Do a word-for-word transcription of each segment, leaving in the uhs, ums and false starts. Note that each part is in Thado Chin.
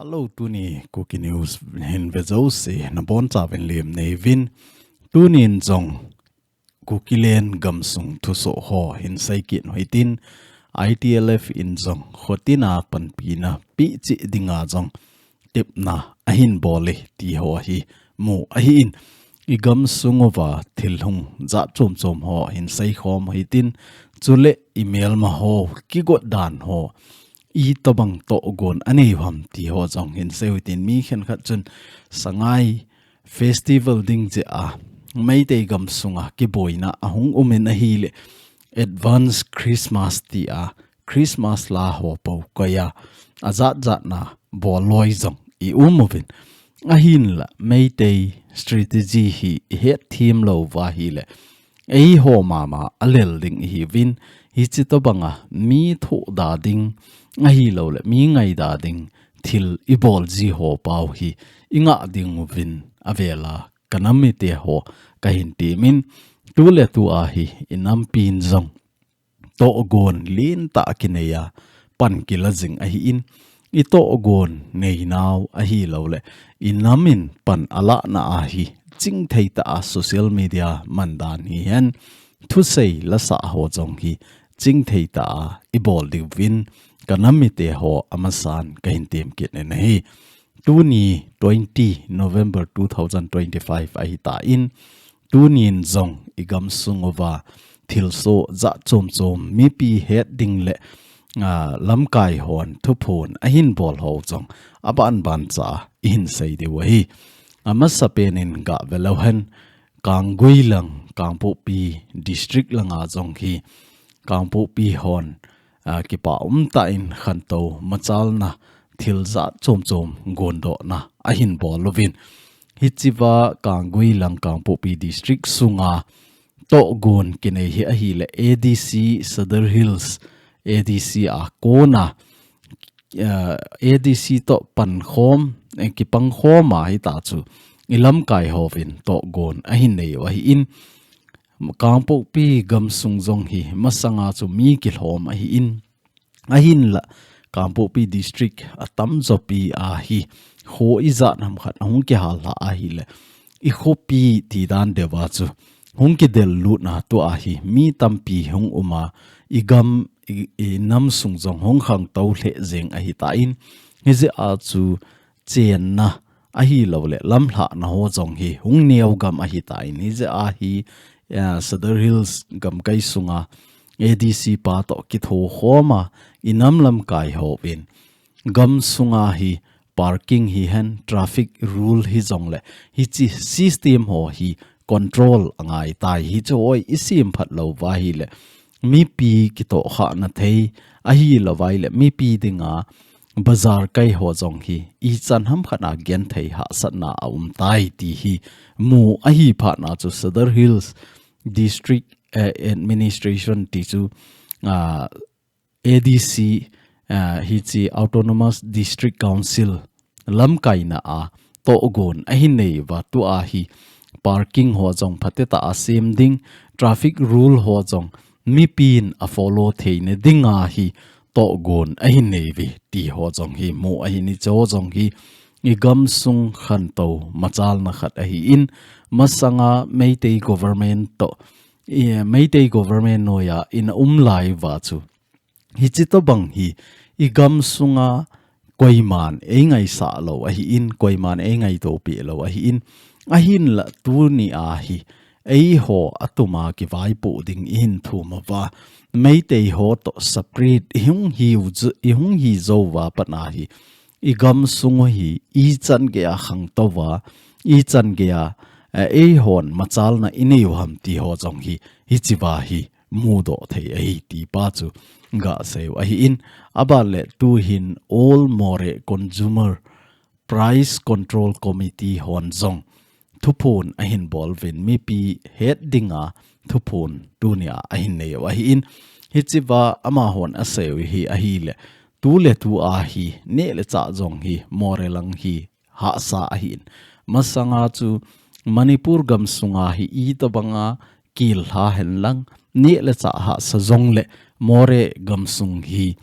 Hello, tuni Kuki News hin ve jouse nabonchauvin lemna neiyuvin. Tunin jong Kukiland gamsung thusoh ho hin seikit u hitin, I T L F in jong khotina panpina peh cheh dinga jong tepna ahin bol e ti ho hi mu ahin. Igamsung uva thil hung jat chom chom ho hin seikhom u hitin, chule imelma ho kigot dan ho itobang tohgon anei u ham ti ho jong hin sei u hitin, mi khenkhat chun Sangai festival ding jeh a Meitei gamsunga kiboina ahung umin ahile advance Christmas tia Christmas la ho po koiya ajat jatna bol loi jong i um uvin. Ahinla Meitei strategy hi i hetthem lou uva ahile eiho mama alel ding ihiuvin, hiche tobanga mi thohda ding ahilouleh mi ngaida ding thil ibol ji ho pau hi ingah ding uvin avela kanam mite ho kahin temin, tuletu ahi inampin jong tohgon lentah kineiya pan kila jing ahin, itohgon neinau ahilouleh inamin pan alahna ahi chingthei tah a social media mandan hihen thusei lasah ho jong hi chingthei tah a ibol diuvin kanam mite ho amasan kahin temkit in ahi. Tuni twenty November two thousand twenty-five ahitan, tunin jong igamsung uva thilsoh jat chom chom mipi het ding le, ah, lamkai hon thuphon ahin bol ho jong aban ban cha ihin sei diu ahi. Amasapen in gah velou hen, Kanggui lang, Kangpokpi district langa jong hi Kangpokpi hon, ah, kipa umtah in khantou machalna thil jat chom chom gondohna ahin bol uvin. Hichea Kanggui lang Kangpokpi district sunga tohgon kinei hi ahile A D C Sadar Hills A D C a kona, eh, A D C toh pankhom, eh, kipangkhom a hita chu ilamkai hovin tohgon ahin nei u ahin, Kangpokpi gamsung jong hi masanga chu mi kilhom ahin, ahinla Kangpokpi district atamjopi a hi kho ijat ham khat ahung kihal lha ahile ikhopi tidan deuva chu hung kidel lutna tua hi mi tampi hung uma, igam, i, inamsung jong hung khangtou lheh jeng ahitan, hijeh a chu chenna ahilouleh lamlhahna ho jong hi hung neo gam ahitan, hijeh a hi, eh, Sadar Hills gamkai sunga A D C pa toh kithokhoma inam lamkai hovin gamsunga hi parking hihen traffic rule hijongle hiche system ho hi control angaitai, hiche ho isemphat lou uva ahile mipi kitohkhahna thei ahilouva ahile mipi dinga bazar kai ho jong hi ichan ham khat a genthei hahsatna aumtai ti hi mu ahi phatna chu Sadar Hills District, eh, Administration ti chu, ah, A D C, ah, hiche Autonomous District Council lamkaina a tohgon ahin nei uva, tua hi parking ho jong phatetah a sem ding, traffic rule ho jong mipin a follow theina dinga hi tohgon ahin nei uve ti ho jong hi mu ahin, hiche ho jong hi igamsung khantou machalna khat ahin, masanga Meitei government toh, i, Meitei government noiya ina um lai uva chu hiche tobang hi igamsunga koiman eingaisah lou ahin, koiman eingaitopeh lou ahin, ahinla tunia hi eiho atuma kivaipoh ding ihin thum uva, Meitei ho toh separate ihung hiu, ihung hi jou uva patna hi igamsung u hi ichan geiya khangtou uva, ichan geiya, eh, eihon machalna inei u ham ti ho jong hi hichea hi mudoh thei ahi ti pa chu gasei u ahin, aban le tuhin All Moreh Consumer Price Control Committee hon jong thuphon ahin bol uvin mipi het dinga thuphon tunia ahin nei u ahin, hichea amahon asei u hi ahile tuletu a hi neh le chah jong hi Moreh lang hi hahsa ahin, masanga chu Manipur gamsunga hi itobanga kil lha henlang neh le chah hahsa jongle Moreh gamsung hi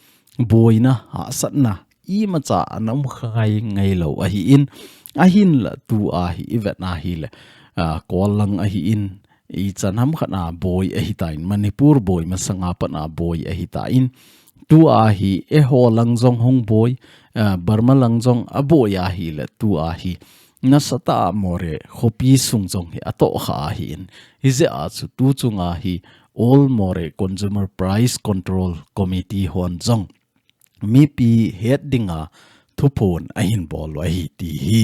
boina hahsatna imacha ana um kha ngai ngai lou ahi in, ahinla tua hi i vet na hi le, ah, Kol lang ahi in, ichan ham khat na boi ahi ta in, Manipur boi masanga pat na boi ahi ta in, tua hi eiho lang jong hung boi, ah, Burma lang jong a boi ahi le, tua hi nasatah a Moreh khopi sung jong hi a toh kha ahi in, hijeh a chu tu chunga hi All Moreh Consumer Price Control Committee hon jong mipi het dinga thuphon ahin bol u ahi ti hi,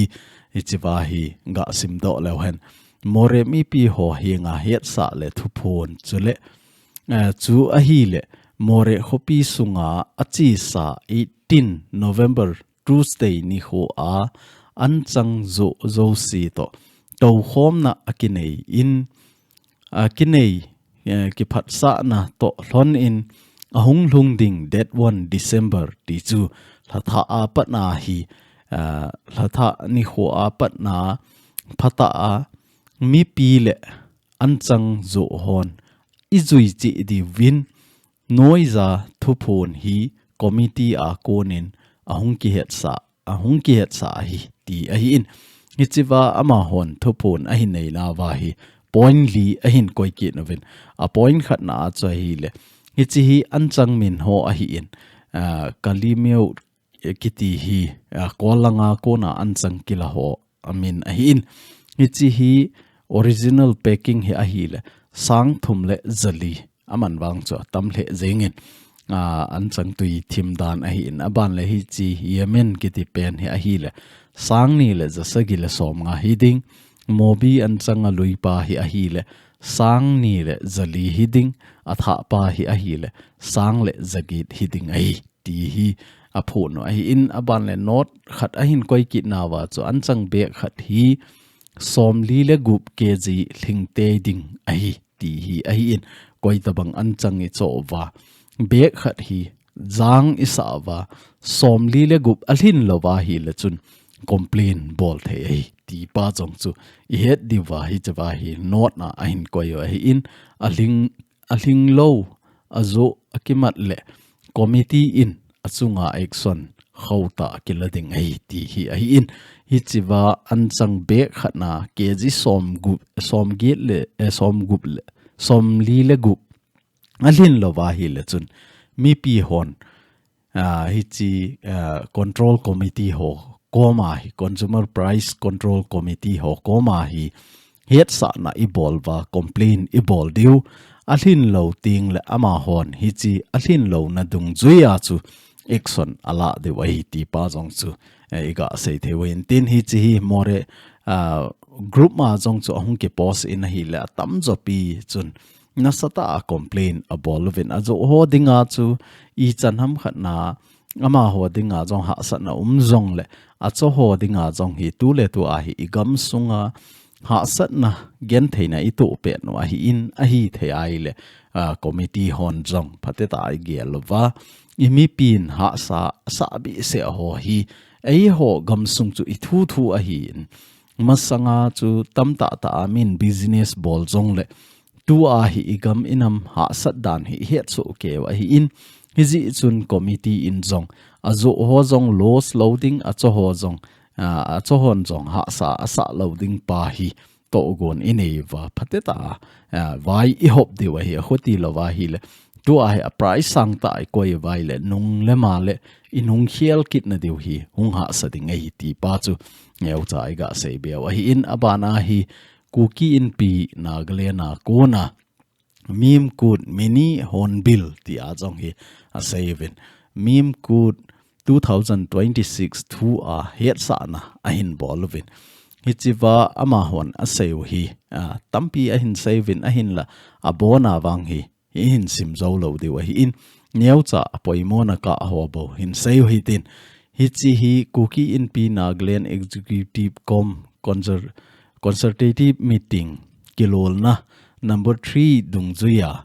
hichea hi ga simdoh leu hen. Moreh mipi ho henga hetsah le thuphon chule, eh, chu ahi le Moreh khopi sunga achesa eighteen November Tuesday nikho a anchang joh jouse toh toukhomna akinei in, akinei, eh, kiphatsahna toh lhon in ahung lhung ding date one December ti chu lhathah a pat na hi, ah, lhathah nikho a pat na phatah a mipi le anchang joh hon i jui cheh diuvin, noija thuphon hi committee a konin ahung kihetsah, ahung kihetsah ahi ti ahi in. Hichea amahon thuphon ahin nei nauva hi point li ahin koi kit nauvin. A point khatna a chu ahi le, hiche hi anchang min ho ahi in, ah, Kalaymyo kiti hi, ah, Kol langa kona anchang kila ho amin ahi in. Hiche hi original packing hi ahi le, sang thum le ja li. Aman vang chu atam lheh jeng in, ah, anchang tui thim dan ahi in. Aban le hiche Yemen kiti pen hi ahi le, sang ni le ja sagi le som nga hi ding. Mobi anchang a lui pa hi ahi le, sang ni le ja li hi ding. Athah pa hi ahi le, sang le ja get hi ding ahi ti hi aphuno ahi in. Aban le note khat ahin koi kit nauva chu anchang bag khat hi som li le gup K G lhingtei ding ahi ti hi ahi in. Koi tabang anchang i choh uva, bag khat hi jang i sah uva, som li le gup alhin louva ahi le chun complain bol thei ahi ti pa jong chu i het diuva hichea hi note na ahin koi u ahi in. Alhing, alhing lou, ajoh akimat le committee in achunga action khauhtah kila ding ahi ti hi ahi in. Hichea anchang bag khatna K G som gup, som get le, eh, som gup le, som li le gup alhin louva ahi le chun mipi hon, ah, hiche, ah, control committee ho koma hi, Consumer Price Control Committee ho koma hi hetsahna i bol uva, complain i bol diu, alhin lou teng le amahon hiche alhin louna dungjuia chu action ala diu ahi ti pa jong chu, eh, i ga sei thei u ahin. Tin hiche hi Moreh, ah, group ma jong chu ahung kipost in ahi le, atam jo pi chun nasatah a complain abol uvin, ajoh ho dinga chu ichan ham khatna amaho dinga jong hahsatna um jong le, achoh ho dinga jong hi tu le tu a hi i gam sunga hahsatna gentheina i toh pet u ahi in, ahi thei ahi le, ah, committee hon jong phatecha i gel uva, i mipin hahsa sa behseh ho hi eiho gam sung chu i thu thu ahi in. Masanga chu tamtah tah a min business bol jong le, tua hi i gam i nam hahsat dan hi i het soh kei u ahi in, hijeh chun committee in jong ajoh ho jong loss lou ding, achoh ho jong, ah, achoh hon jong hahsa asah lou ding pa hi tohgon i nei uva, phatecha, ah, vai i hop diu ahi, akhuti louva ahi le, tua hi a price sangtah i koi uva ahi le, nung le ma le i nung khel kit na diu hi hung hahsa ding ahi ti pa chu neocha i ga sei be u ahi in. Abana hi Kuki Inpi Nagaland a kona Mimkut Mini Hornbill tia jong hi asei uvin. Mimkut two thousand twenty-six thu a hetsahna ahin bol uvin. Hichea amahon asei u hi, ah, tampi ahin sei uvin ahinla abona vang hi i hin sim jou lou diu ahi in, neocha apoimona kah ho bou hin sei u hitin. Hiche hi Kuki Inpi Nagaland Executive cum Consul-, Consultative Meeting kilolna number three dungjuia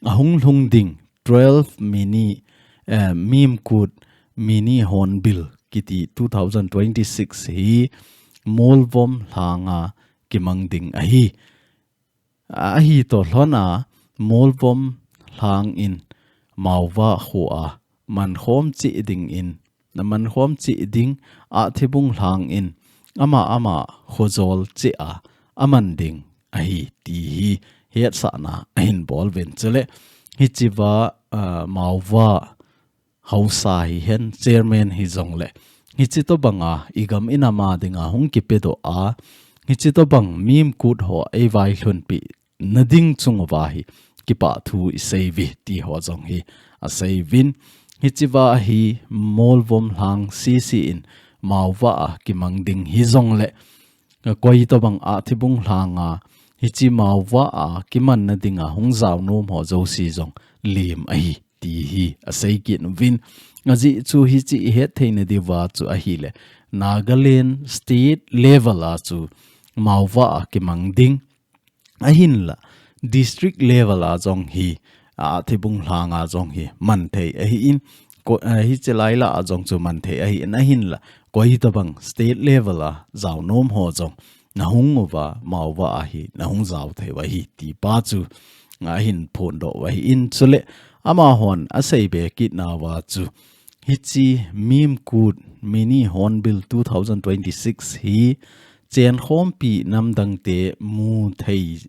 ahung lhung ding twelve mini, eh, Mimkut Mini Hornbill kiti two thousand twenty-six hi Molvom lhanga kimang ding ahi. Ahi toh lhona Molvom lhang in Maova khoa mankhom cheh dingin mankhom cheh ding, Ahthibung lhang in ama ama khojol cheh a aman ding ahi ti hi hetsahna ahin bol uvin. Chule hichea, ah, Mao va haosa hihen, chairman hijongle, hiche tobanga igam inam a dinga hung kipedoh a, hiche tobang mimkut ho eivailhunpi nading chung uva hi kipa thu isei uve ti ho jong hi asei uvin. Hichea hi Molvom lhang sese in Mao va a kimang ding hijongle, koi tobang Ahthibung lhanga hiche Mao va a kimanna dinga hung jao nom ho jouse jong lem ahi ti hi asei kit uvin. Ajeh chu hiche ihet theina diuva chu ahile, Nagaland state level a chu Mao va a kimang ding, ahinla district level a jong hi, Ahthibung lhanga jong hi man thei ahin, ko-, eh, hiche lai lah a jong chu man thei ahin, ahinla koi tobang state level a jao nom ho jong nahung uva, Mao va a hi nahung jao thei u ahi ti pa chu ahin phondoh u ahin. Chule amahon asei be kit nauva chu, hiche Mimkut Mini Hornbill two thousand twenty-six hi chenkhompi namdangte mu thei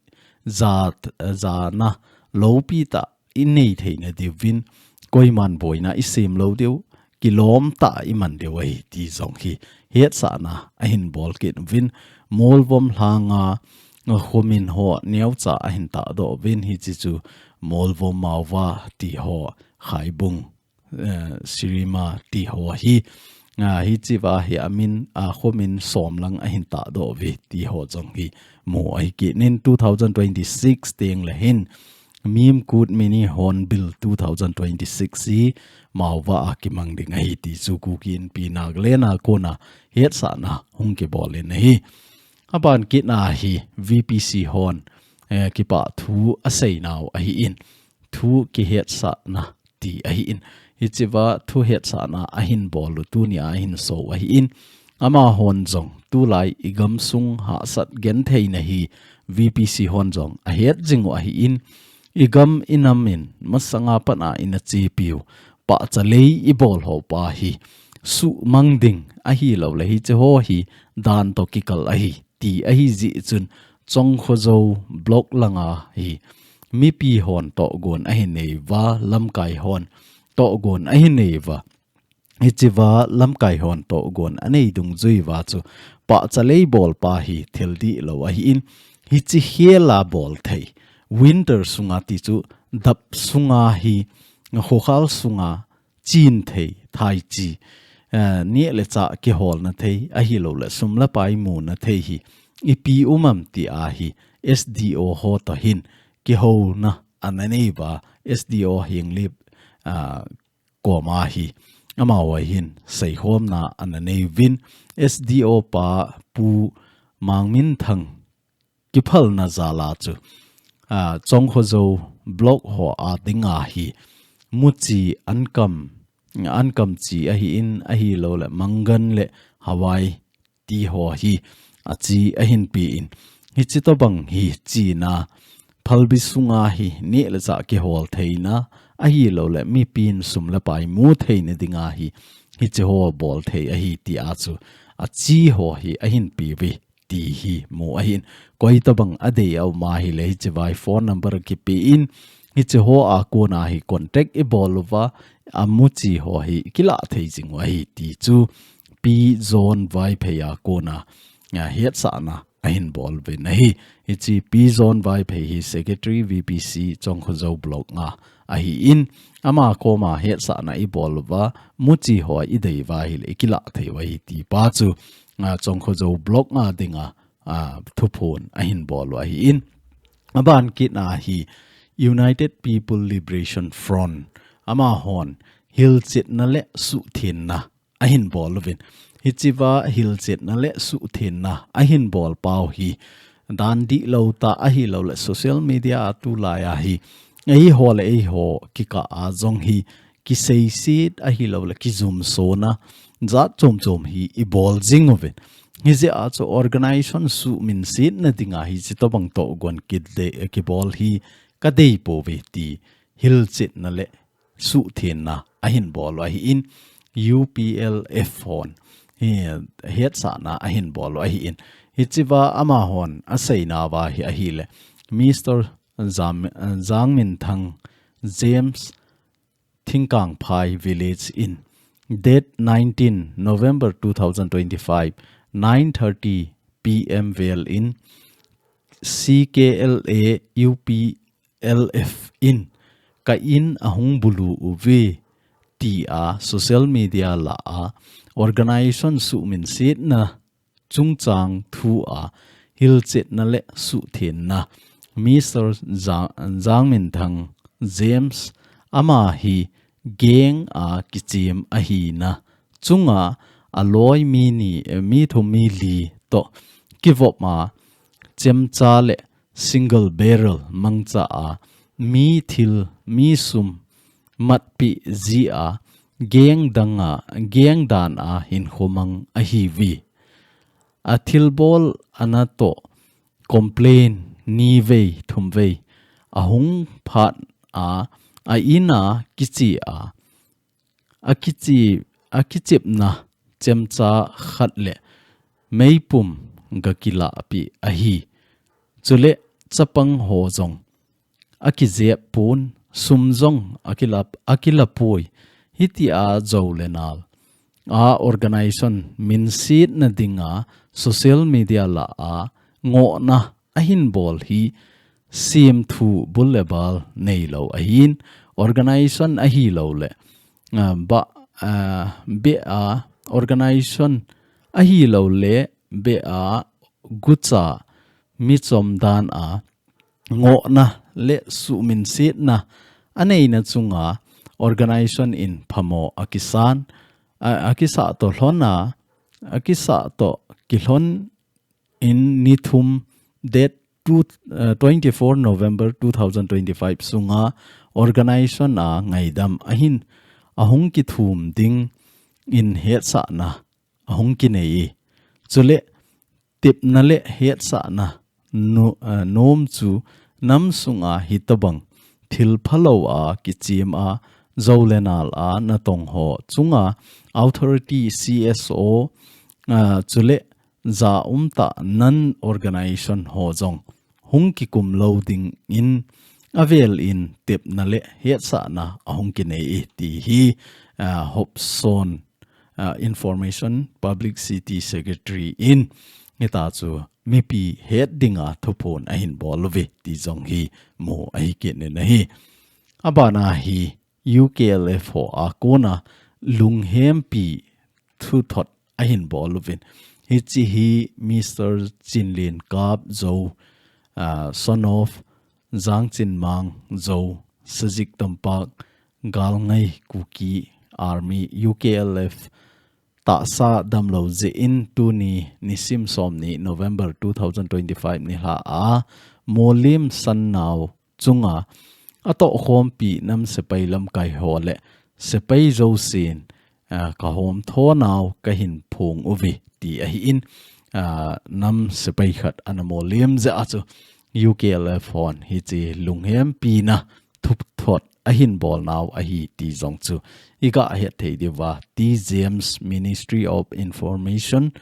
jat, jana loupi tah inei theina diuvin, koiman boina isem lou diu, kilom tah iman diu ahi ti jong hi hetsahna ahin bol kit uvin. Molvom lhanga khomin ho neocha ahin tahdoh uvin, hiche chu Molvom, Mao va ti ho, Khaibung, eh, Sirima ti ho hi, ah, hichea hi amin, ah, khomin som lang ahin tahdoh uve ti ho jong hi mu ahi kit in. Two thousand twenty-six tengle hin Mimkut Mini Hornbill two thousand twenty-six hi Mao va a kimang ding ahi ti chu Kuki Inpi Nagaland a kona hetsahna hung kibol in ahi. Aban kit a hi V P C hon, eh, kipa thu asei nau ahin, thu kihetsahna ti ahin, hichea thu hetsahna ahin bol u tunia ahin so ahin, amahon jong tulai igam sung hahsat gentheina hi V P C hon jong ahet jing u ahin, igam inam in masanga pat a ina chepiu pahcha lei ibol ho pa hi suhmang ding ahilouleh hiche ho hi dan toh kikal ahi ti ahi jeh chun, Chongkhozo block langa hi mipi hon tohgon ahin nei uva, lamkai hon tohgon ahin nei uva. Hichea lamkai hon tohgon anei dungjui uva chu pahcha lei bol pa hi thil dihlou ahin, hiche khel a bol thei, winter sunga ti chu dap sunga hi, khokhal sunga chin thei, thaichi, eh, neh le chah kiholna thei, ahilouleh sum le pai muna thei hi ipi um am tia hi S D O ho toh hin kihouna ana nei uva, S D O Henglep, ah, koma hi amaho hin seikhomna ana nei uvin, S D O pa Pu Mangminthang kiphalna jal a chu, ah, Chongkhozo block ho a dinga hi muchi ankam, ankam chi ahin, ahilouleh mangan le hawai ti ho hi achi ahin pen. Hiche tobang hi china phalbi sunga hi neh le chah kihol theina, ahilouleh mipin sum le pai mu theina dinga hi hiche ho bol thei ahi tia chu achi ho hi ahin pe uve ti hi mu ahin. Koi tobang adei a um ahile hichea hi phone number kipen, hiche ho a kona hi contact ibol uva, amuchi ho hi kilah thei jing u ahi ti chu Pi John Vaiphei a kona, ah, hetsahna ahin bol uvin ahi. Hiche Pi John Vaiphei hi Secretary V P C Chongkhozo block nga ahin, ama koma hetsahna ibol uva, muchi ho idei uva ahile ikilah thei u ahi ti pa chu, ah, Chongkhozo block nga dinga, ah, thuphon ahin bol u ahin. Aban kit a hi United People Liberation Front, amahon hilchetna le suhthengna ahin bol uvin. Hichea hilchetna le suhthengna ahin bol pau hi dan dihlou tah ahilouleh social media a tulai a hi eiho le eiho kikah a jong hi kiseiset ahilouleh kijumsona jat chom chom hi ibol jing uvin. Hijeh a chu organization suhminsetna dinga hiche tobang tohgon kidei, kibol hi kadei pouve ti hilchetna le suhthengna ahin bol u ahin, U P L F hon hi hetsahna ahin bol u ahin. Hichea amahon aseinauva hi ahile, Mister Jam-, Jangminthang James, Thingkangphai Village in date nineteen November two thousand twenty-five, nine thirty P M vel in C K L A U P L F in ka in ahung bulu uve tia social media lah a organization suhminsetna chungchang thu a hilchetna le suhthenna Mister Jang-, Jangminthang James ama hi gang a kichem ahina chunga aloi mi ni, mi thum mi li toh kivop a chemcha le single barrel mangcha a mi thil mi sum matpi ji a gang dang a gang dan a hinkho mang ahiuve. A thilbol ana toh complain ni vei thum vei ahung phat a, a in a kiche a, a kiche, a kichepna chemcha khat le meipum ga kilahpi ahi. Chule chapang ho jong akijep pon, sum jong akilap, akilapoi. Hitia jou le nal a organization minsetna dinga social media lah a ngohna ahin bol hi semthu bul le bal neilou ahin, organization ahilou le, ah, ba, ah, be a organization ahilou le be a gucha michom dan a ngohna le suhminsetna aneina chunga organization in phamo akisan, a, akisah toh lhon a, akisah toh kilhon in ni thum date two, uh, twenty-four November two thousand twenty-five sunga organization a ngaidam ahin ahung kithum ding in hetsahna ahung kinei e. Chule tepna le hetsahna nu-, ah, nom chu nam sunga hitobang thil phalou a kichem a jou le nal a natong ho chunga authority C S O, ah, chule ja umtah non organization ho jong hung kikum lou ding in avel in tepna le hetsahna ahung kinei e ti hi, ah, Hopson, ah, Information Publicity Secretary in hita chu mipi het dinga thuphon ahin bol uve ti jong hi mu ahi kit in ahi. Abana hi U K L F ho a kona lunghempi thuthot ahin bol uvin. Hiche hi Mister Chinlienkap Zo, ah, son of Jangchinmang Zo, Sajik Tampak, Galngai Kuki Army, U K L F, tahsa damlou jeh in tuni nisim somni November two thousand twenty-five nilhah a Molim Sannao chunga atohkhompi nam sepai lamkai ho le sepai jousen, ah, kahom thonau kahin phong uve ti ahin, ah, nam sepai khat ana molim jeh a chu U K L F hon hiche lunghempina thuthot ahin bolnau ahi ti jong chu iga het thei diuva, T James Ministry of Information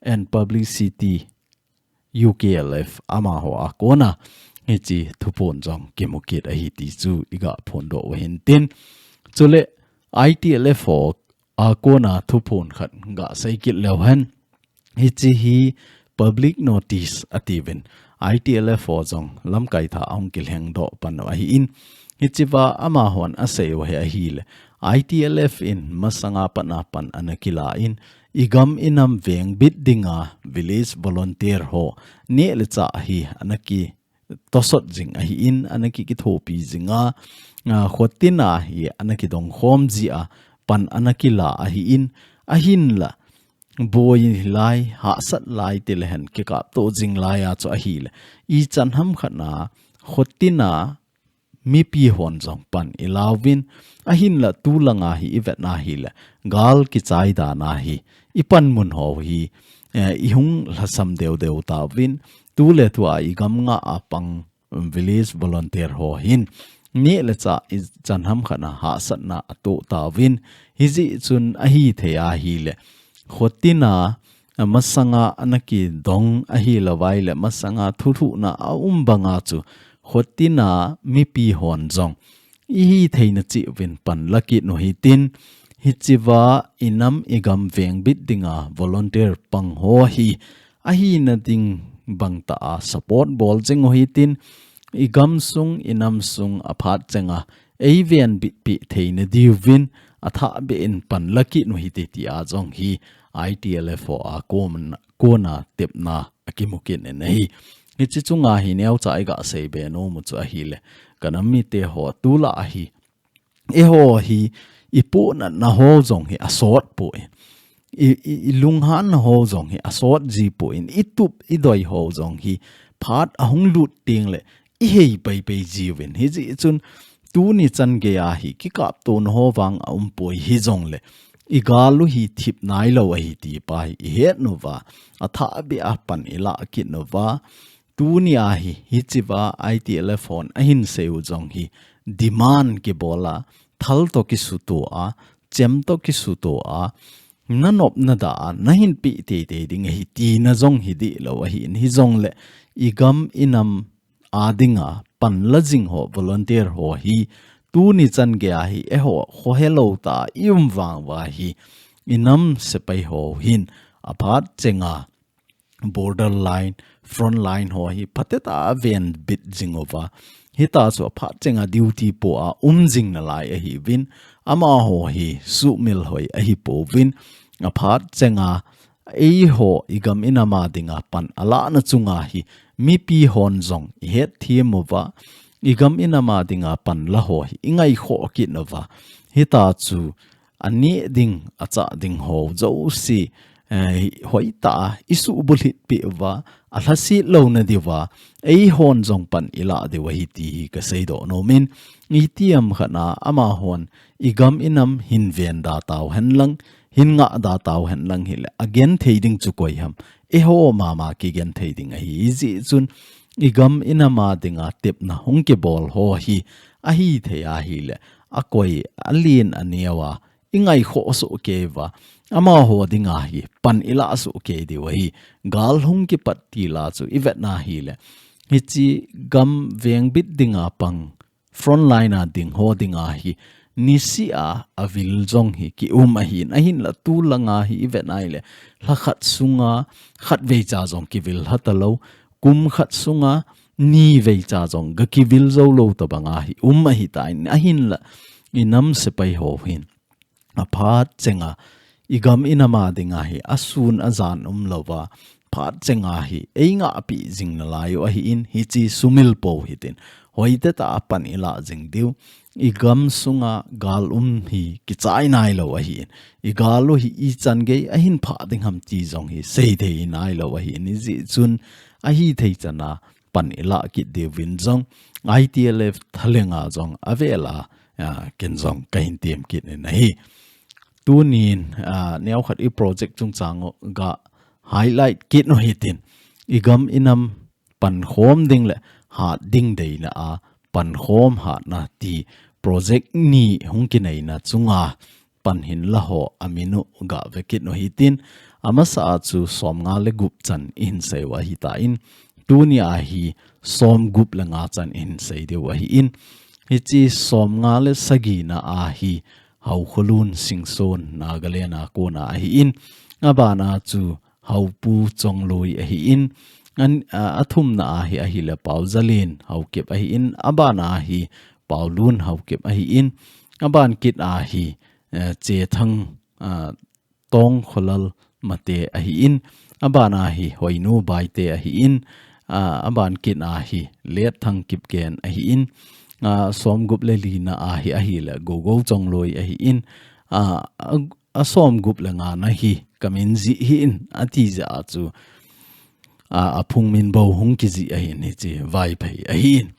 and Publicity U K L F amaho a kona hiche thuphon jong kimu kit ahi ti chu iga phondoh u hintin. Chule I T L F ho a kona thuphon khat ga sei kit leu hen. Hiche hi public notice atiuvin, I T L F ho jong lamkai thah ahung kilhengdoh pan u ahin. Hichea amahon asei u hi ahile, I T L F in masanga pat a pan ana kila in, igam inam vengbit dinga village volunteer ho neh le chah hi ana kitosot jing ahin, ana ki, kithopi jinga, ah, khotin a hi ana kidongkhom jia pan ana kila ahin, ahinla boi lai, hahsat lai ti le hen kikapto jing lai a chu ahile, ichan ham khat a khotin a mipi hon jong pan ilauvin, ahinla tulanga hi ivet na hile, gal kichai dan a hi ipanmun ho hi, eh, ihung lhasam deu deu tauvin, tuletua igam nga a pang village volunteer ho hin neh le chah ichan ham khat a hahsatna atoh tauvin, Hijeh chun ahithei ahile, khotina, a masanga ana kidong ahilouvai le, masanga thulhuhna aum banga chu, khotina mipi hon jong ihitheina cheh uvin pan la kit u hitin, hichea inam igam vengbit dinga volunteer pang ho hi ahina ding bangtah a support bol jing u hitin, igam sung, inam sung aphat chenga eivenbitpi theina diuvin athahbeh in pan la kit u hite tia jong hi I T L F ho a kon, kona tepna akimu kit in ahi. Hiche chunga hi neocha iga seibe nom u chu ahile, kanam mite ho, tulai hi eiho hi ipohnatna ho jong hi asot poi. I, i, ilunghanna ho jong hi asot ji poi. Itup idoi ho jong hi phat ahung lut tengle ihei peipei jiuvin. Hijeh chun tuni chan geiya hi kikaptona ho vang aum poi hijongle, igal u hi thip nailou ahi ti pa hi ihet uva, athahbeh a pan ilah kit uva, tunia hi, hichea I T L F hon ahin sei u jong hi, demand kibol a, thal toh kisuto a, chem toh kisuto a, nanop nadah a, nahin peh teitei ding ahi tina jong hi dihlou ahin, hijongle igam inam a dinga pan la jing ho, volunteer ho hi, tuni chan geiya hi eiho khohelou tah a ium vang uva hi, inam sepai ho hin aphat chenga border line, front line ho hi phatecha a venbit jing uva, hitia chu aphat chenga duty poh a um jing nalai ahiuvin, amaho hi sumil hoi ahipouvin, aphat chenga eiho igam inam a dinga pan alahna chunga hi mipi hon jong ihet them uva, igam inam a dinga pan la ho hi ingaikhoh kit uva, hitia chu aneh ding, achah ding ho jouse, eh, hoitah a isuhbulhit peh uva, alhaset louna diuva, eihon jong pan ilah diu ahi ti hi kaseidoh nomin, itiham khat a amahon igam inam hin venda tauhen lang, hin ngahda tauhen lang hile, agenthei ding chu koi ham? Eiho mama kigenthei ding ahi. Hijeh chun igam inam a dinga tepna hung kibol ho hi, ahithei ahile, akoi, alen aneo a, ingaikhoh sohkei uva, amaho dinga hi pan ilah sohkei diu ahi. Gal hung kipat til a chu ivet na hile, hiche gam vengbit dinga pang, front line a ding ho dinga hi, niseh a avil jong hi kium ahin, ahinla tulanga hi ivet na hile, lha khat sunga khatvei cha jong kivil lha talou, kum khat sunga nivei cha jong gakivil joulou tobanga hi um ahitan, ahinla inam sepai ho hin aphat chenga igam inam a dinga hi asun ajan umlouva, phat chenga hi eingahpeh jing nalai u ahin, hiche sumil pou hitin, hoitah tah a pan ilah jing diu, igam sunga gal um hi kichai nailou ahin, igal u hi ichan gei ahin phah ding ham ti jong hi seithei nailou ahin, hijeh chun ahithei chan a pan ilah kit diuvin jong, I T L F thalenga jong avel a, a, ken jong kahin tem kit in ahi. Tunin, a, neokhat i project chungchang u ga highlight kit u hitin, igam inam pankhom ding le hat ding deina a pankhom hatna ti project ni hung kineina chunga pan hinla ho amin u ga ve kit u hitin, amasa a chu somnga le gup chan ihin sei u ahitan, tunia hi somgup le nga chan ihin sei diu ahin, hiche somnga le sagina a hi Haokholun Singson, Nagaland a kona ahin, abana chu Haopu Chongloi ahin, an, a, athumna a hi ahile Paojalin Haokip ahin, abana a hi Paolun Haokip ahin, aban kit a hi, eh, Chethang, a, Tongkholal Mate ahin, abana hi Hoinu Baite ahin, a, aban kit a hi Letthang Kipgen ahin, a, somgup le lina a hi ahile Gogo Chongloi ahin, a, a, asomgup le ngana hi kamin jih hih in ati jeh a chu, a, aphung min bou hung kijih ahin, hiche Vaiphei ahin.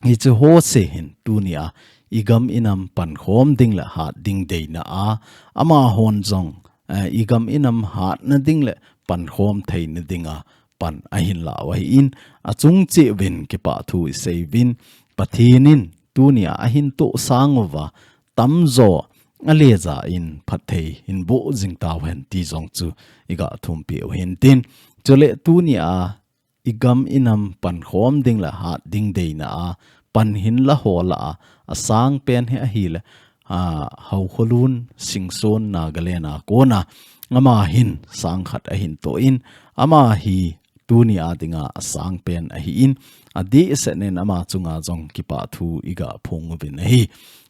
Hiche ho se hin tunia igam inam pankhom ding le hat ding deina a, amahon jong, eh, igam inam hatna ding le pankhom theina dinga pan ahin la u ahin, achung cheh uvin kipah thu isei uvin, Pathen in tunia ahin tohsang uva, tamjo aleja in phatthei hin boh jing tauhen ti jong chu iga thumpi u hintin. Chule tunia igam inam pankhom ding le hat ding deina a pan hin la ho lah a, asang pen hi ahile, a, Haokholun Singson Nagaland a kona ama hin sang khat ahin toh in, ama hi tunia dinga asang pen ahin, adehset in ama chunga jong kipah thu iga phong uvin ahi.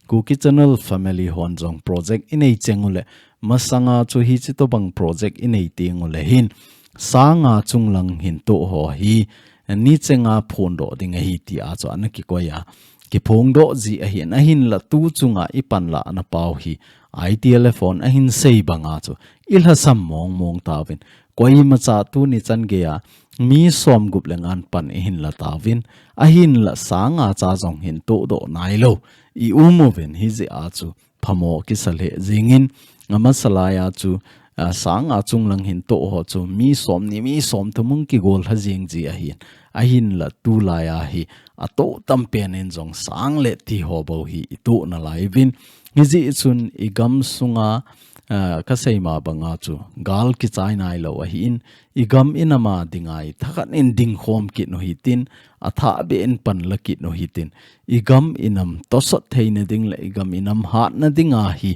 Kuki Channel family hon jong project inei cheng ule, masanga chu hichi tobang project inei teng ule hin, sanga chunglang hin toh ho hi, ni chenga phondoh ding ahi tia chu ana kikoi a, kiphongdoh ji ahin, ahinla tu chunga ipan lah ana pau hi, I T L F hon ahin sei banga chu ilhasam mong mong tauvin, koimacha tuni chan geiya mi som gup le ngan pan ihin la tauvin, ahinla sanga cha jong hin tohdoh nailou i um uvin, hijeh a chu phamo kisa lheh jingin, amasa laiya chu, a, sanga chunglang hin toh ho chu mi som ni mi som thum hung kigol lha jing ji ahin, ahinla tulaiya hi atoh tam pen in jong sang le ti ho bou hi itoh nalai uvin, hijeh chun igam sunga, a, kasei ma banga chu gal kichai nailou ahin, igam inam a dinga ithakhat in dingkhom kit u hitin, athah beh in pan la kit u hitin, igam inam tosot theina ding le igam inam hatna dinga hi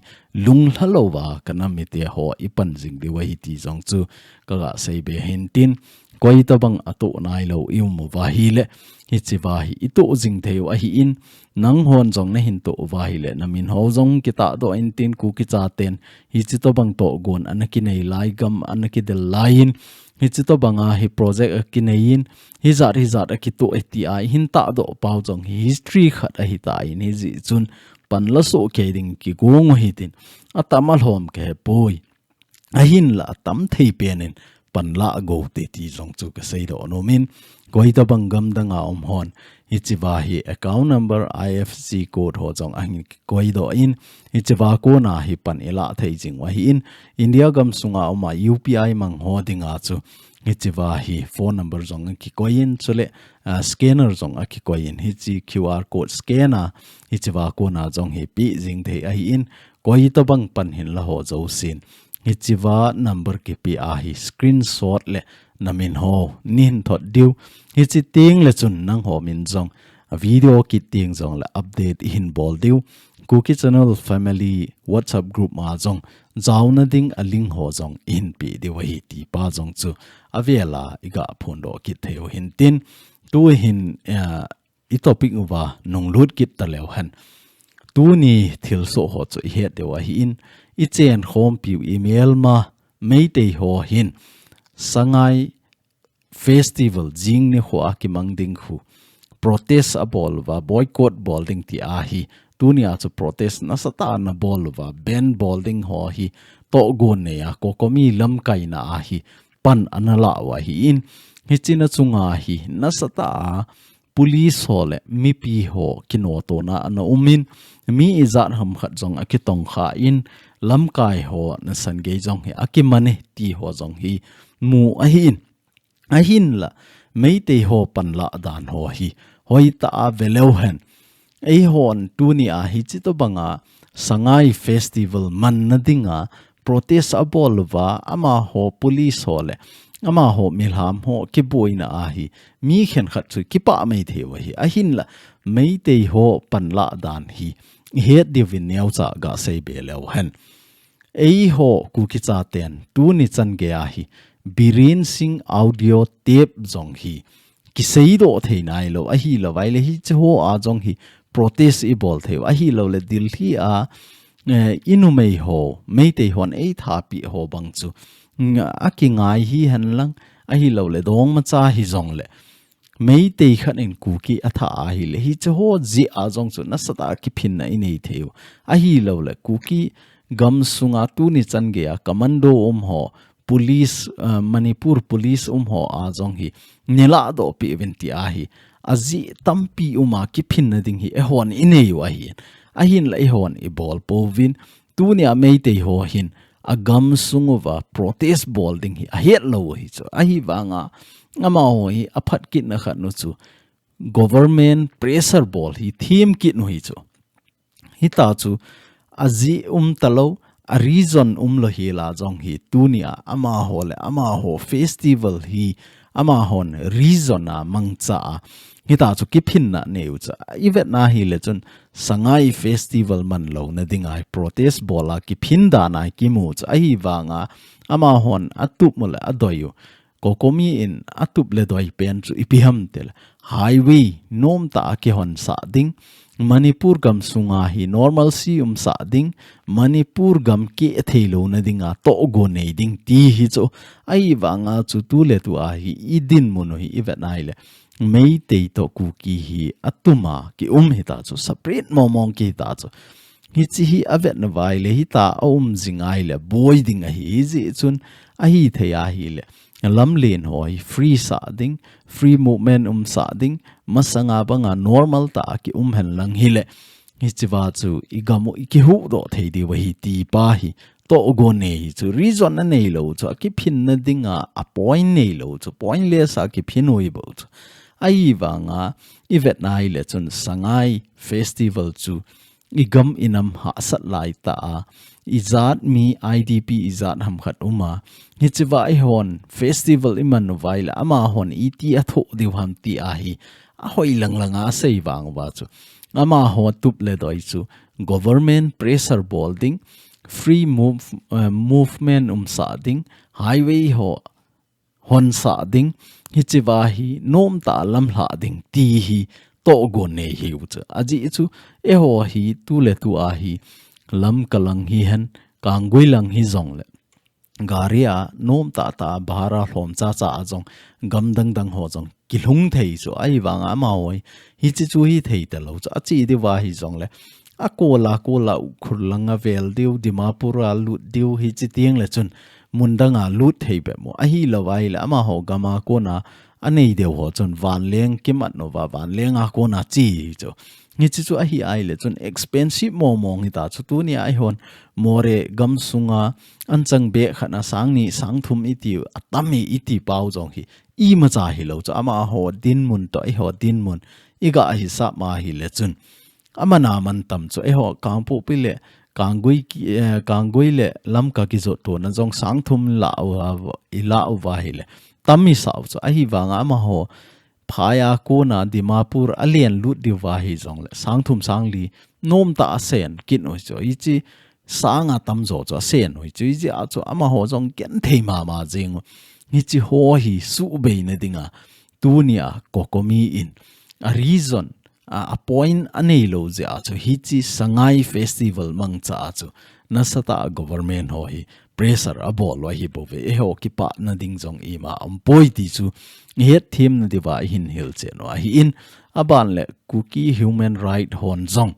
lunglha louva kanam mite ho ipan jing diu ahi ti jong chu kaga sei be hintin, koi tobang atoh nailou i um uva ahile, hichiva hi itoh jing thei u ahin, nanghon jong nahin toh uva ahile, namin ho jong kitahdoh intin, Kuki chaten hichi tobang tohgon ana kinei lai, gam ana kidel laiyin, hichi tobanga hi project akinei in, hijat hijat akitoh e tia ihin tahdoh pau jong hi history khat ahitan, hijeh chun pan la soh kei ding kigong u hitin, atam alhom kahepoi. Ahinla atam thei pen in pan la gou te ti jong chu kasei doh nom in, koi tobang gam danga um hon hichiva hi account number, I F S C code ho jong ahin kikoi doh in, hichiva kona hi pan ilah thei jing u ahin, India gam sunga um a U P I mang ho dinga chu hichiva hi phone number jong akikoi in, chule, a, scanner jong akikoi in, hichi Q R code scan a hichiva kona jong hi pe jing thei ahin, koi tobang pan hin la ho jousen hichiva number kipe a hi screenshot le namin ho nahin thot diu. Hichi teng le chun nangho min jong, a, video kit teng jong le update ihin bol diu. Kuki Channel family WhatsApp group ma jong jaona ding a link ho jong ihin pe diu ahi ti pa jong chu avela iga phondoh kit thei u hintin. Tu hin, a, i topic uva nunglut kit taleu hen. Tuni thilsoh ho chu ihet diu ahin, ichen khompiu i melma Meitei ho hin Sangai Festival jing nikho a kimang ding khu protest abol uva, boycott bol ding ti ahi. Tunia chu protest nasatah ana bol uva, ban bol ding ho hi tohgon neiya COCOMI lamkaina a hi pan ana la u ahin, hichina chunga hi nasatah a police ho le mipi ho kinotona ana um in, mi ijat ham khat jong akitongkha in, lamkai ho nasan gei jong hi akiman e ti ho jong hi mu ahin. Ahinla, Meitei ho panlah dan ho hi hoitah a veleu hen. Eihon tunia hichi tobanga Sangai Festival manna dinga protest abol uva, amaho police ho le amaho milham ho kiboina a hi mi khenkhat chu kipah mai thei u ahi. Ahinla, Meitei ho panlah dan hi ihet diuvin neocha gasei be leu hen. Eiho Kuki chaten tuni chan geiya hi Biren Singh audio tape jong hi kiseidoh thei nailou, ahilouleh hiche ho a jong hi protest ibol thei u, ahilouleh Delhi a, eh, inumei ho, Meitei hon eithapi ho bang chu, mm, akingai hihen lang, ahilouleh dongmacha hijongle Meitei khat in Kuki athah ahile, hiche ho jeh a jong chu nasatah a kiphinna inei thei u. Ahilouleh Kuki gamsunga tuni chan geiya commando um ho, police, ah, Manipur police um ho a jong hi neiladoh peh uvin ti ahi. Ajeh tampi uma kiphinna ding hi eihon inei u ahi. Ahinla eihon ibol pouvin, tunia Meitei ho hin agamsung uva protest bol ding hi ahet lou u ahi chu. Ahivanga amaho hi aphat kitna khat nu chu government pressure bol hi them kit nu ahi chu. Hita chu ajeh um talou, a reason umlou hila jong hi tunia amaho le amaho festival hi amahon reason a mangcha a hitachu kiphinna aneiyu chu. Ivetna hile chun Sangai festival manlouna dinga protest bola kiphin dan a kimu chu ahivanga amahon atup u le adoiyu COCOMI in atup le doi pen chu ipi ham tile highway nomtah a kihonsah ding, Manipur gamsunga hi normalcy umsah ding, Manipur gam keh theilouna dinga tohgon nei ding ti hi chu. Ahivanga chu tuletua hi idinmun u hi ivetna hile Meitei toh Kuki hi atuma kium hitachu, separate mongmong kihitachu. Hiche hi avetnauva ahile hita aum jing ahile boi ding ahi, hijeh chun ahithei ahile lamlen ho hi free sah ding, free movement umsah ding, masanga banga normal tah a kium henlang hile hichea chu igam u ikihuhdoh thei diu ahi ti pa hi tohgon nei hi chu, reason aneilou chu, akiphinna dinga a point neilou chu, pointless a kiphin u ahibou chu. Ahivanga ivetna hile chun Sangai festival chu igam inam hahsat laitah a, ijat mi IDP ijat ham khat uma, hichea eihon festival imanuva ahile amahon iti athoh diu ham ti ahi ahoi langlanga asei vanguva chu amaho tup le doi chu government pressure bol ding, free move, eh, movement umsah ding, highway ho honsah ding, hichea hi nomtah lamlhah ding ti hi tohgon nei hiu chu. Ajeh chu eiho hi tuletua hi Lamka lang hihen, Kanggui lang hijongle gari a nomtah tah a bhara lhom chacha a jong gam dangdang ho jong kilhung thei chu, ahivanga amaho hi hiche chu hithei talou chu, ache diuva hijongle akola kola Ukhrul langa vel diu, Dimapur a lut diu, hiche tengle chun mun danga lut thei bep mo. Ahilouva ahile amaho gama kona anei diu ho chun vanleng kimatnauva vanlenga kona che chu. Hiche chu ahi ahile chun expensive mongmong hitachu, tunia eihon Moreh gamsunga anchang bag khatna sang ni sang thum iti u, atam e iti pau jong hi imacha hilou chu, amaho dinmun toh eiho dinmun iga hisap ma ahile chun amana mantam chu eiho Kangpokpi le Kanggui ki, eh, Kanggui le Lamka kijottona jong sang thum ilah uva, ilah uva ahile tam isah u chu, ahivanga amaho phai a kona Dimapur alen lut diuva hijongle sang thum sang li nomtah a asen kit u chu, hiche sanga tamjo chu asen u chu, hijeh a chu amaho jong genthei mama jeng u. Hiche ho hi suhbeina dinga tunia COCOMI in a reason a, a point aneilou jeh a chu hiche Sangai festival mangcha a chu nasatah a government ho hi pressure abol u ahibouve, eiho kipana ding jong ima aumpoi ti chu ihetthem na diuva ihin hilchen u ahin, aban le Kuki human right hon jong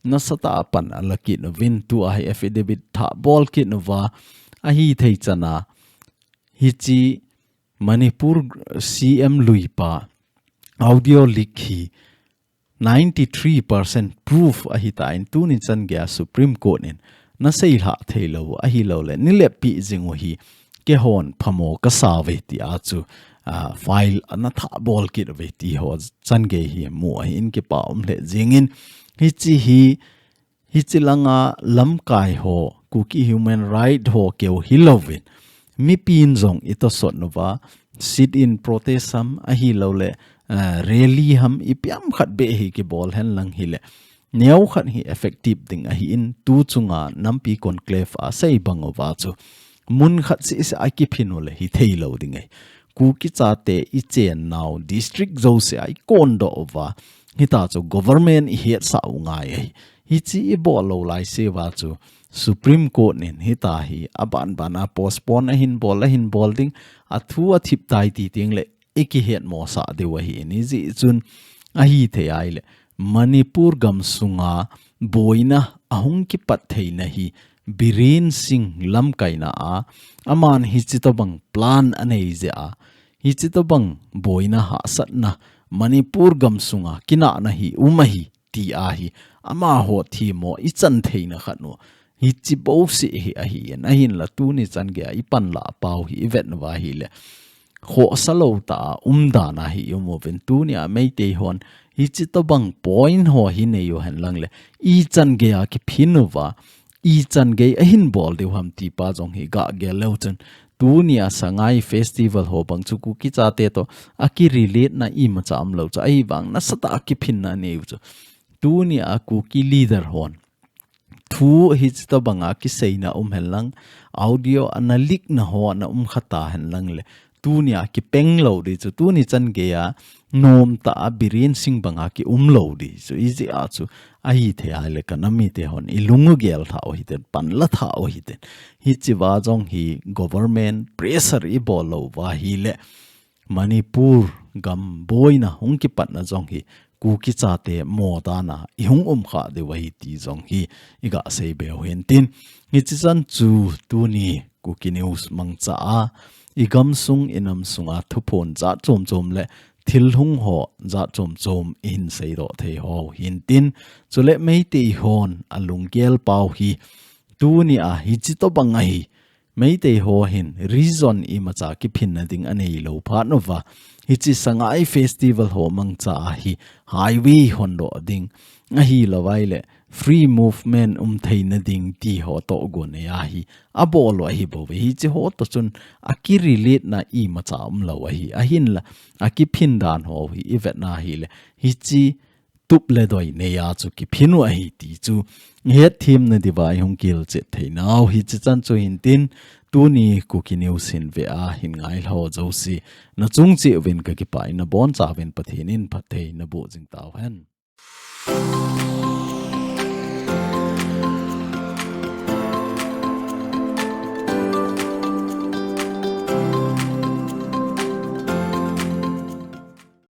nasatah a pan ala kit uvin, tua hi affidavit thah bol kit uva ahithei chana hiche Manipur CM luipa audio leak hi ninety-three percent proof ahitan, tuni chan geiya Supreme Court in naseilhah theilou ahiloule nileppi jing u hi keihon phamo kasauve tia chu, ah, file ana thah bol kit uve ti ho chan gei hi mu ahin, kipa um lheh jengin, hiche hi hiche langa lamkai ho, Kuki human right ho keu hilouvin, mipin jong itosot uva, sit-in protest ham ahiloule, eh, rally ham ipi ham khat beh hi kibol henlang hile neokhat hi effective ding ahin, tu chunga nampi conclave a asei bang uva chu mun khat seh seh a kiphin ule hithei lou ding ahi. Kuki chate ichennau district jouse a ikondoh uva, hitachu government ihetsah u ngai ahi. Hiche ibol lou laiseuva chu Supreme Court in hitahi abanbana postpone ahin bol, ahin bol ding, athu athip tai ti tengle ikihetmosah diu ahin, hijeh chun ahithei ahile Manipur gamsunga boina ahung kipat theina hi Biren Singh lamkaina a, aman hiche tobang plan anei jeh a, hiche tobang boina hahsatna Manipur gamsunga kinahna hi um ahi ti ahi, amaho themmo ichan theina khat u hiche bouseh hi ahin, ahinla tuni chan geiya ipanlah pau hi ivet uva ahile khohsa lou tah a umdan a hi ium uvin, tunia Meitei hon hiche tobang point ho hi nei u henlang le ichan geiya kiphin uva, ichan gei ahin bol diu ham ti pa jong hi ga gel leu chun, tunia Sangai Festival ho bang chu Kuki chate to akirelate na imacha umlou chu, ahivang nasatah a kiphinna aneiu chu. Tunia Kuki leader hon thu hichi tobanga kiseina um henlang, audio ana leak na ho ana um khata henlang le, tunia kipeng lou di chu, tuni chan geiya nomtah a Biren Singh banga kium lou di chu, ijeh a chu ahithei ahile kanam mite hon ilung ugel thah u hiten, panla thah u hiten. Hichi va jong hi government pressure ibol lou va ahile, Manipur gam boina hung kipatna jong hi Kuki chate mo dana ihung um kha diu ahi ti jong hi iga seibe u hintin. Hichi chan chu tuni Kuki News mangcha a igamsung inamsunga thuphon jat chom chom le thil hung ho jat chom chom ihin seidoh thei u hintin. Chule Meitei hon alunggel pau hi tunia hichi tobang ahi, Meitei ho hin reason imacha kiphinna ding aneilou phat uva, hichi Sangai Festival ho mangcha a hi highway hondoh ding, ahilou vaile free movement umtheina ding ti ho tohgon nei a hi abol u ahibouve. Hichi ho to chun akirelate na imacha umlou ahi. Ahinla akiphin dan ho hi ivetna ahile, hichi tup le doi neiya chu kiphin u ahi ti chu ihetthem na diuva ihung kilchet theinau hichi chan chu hintin. Tuni Kuki News hin ve a hin ngailhah jouse nachung cheh uvin kakipah in, nabonchauvin Pathen in phatthei naboh jing tauhen.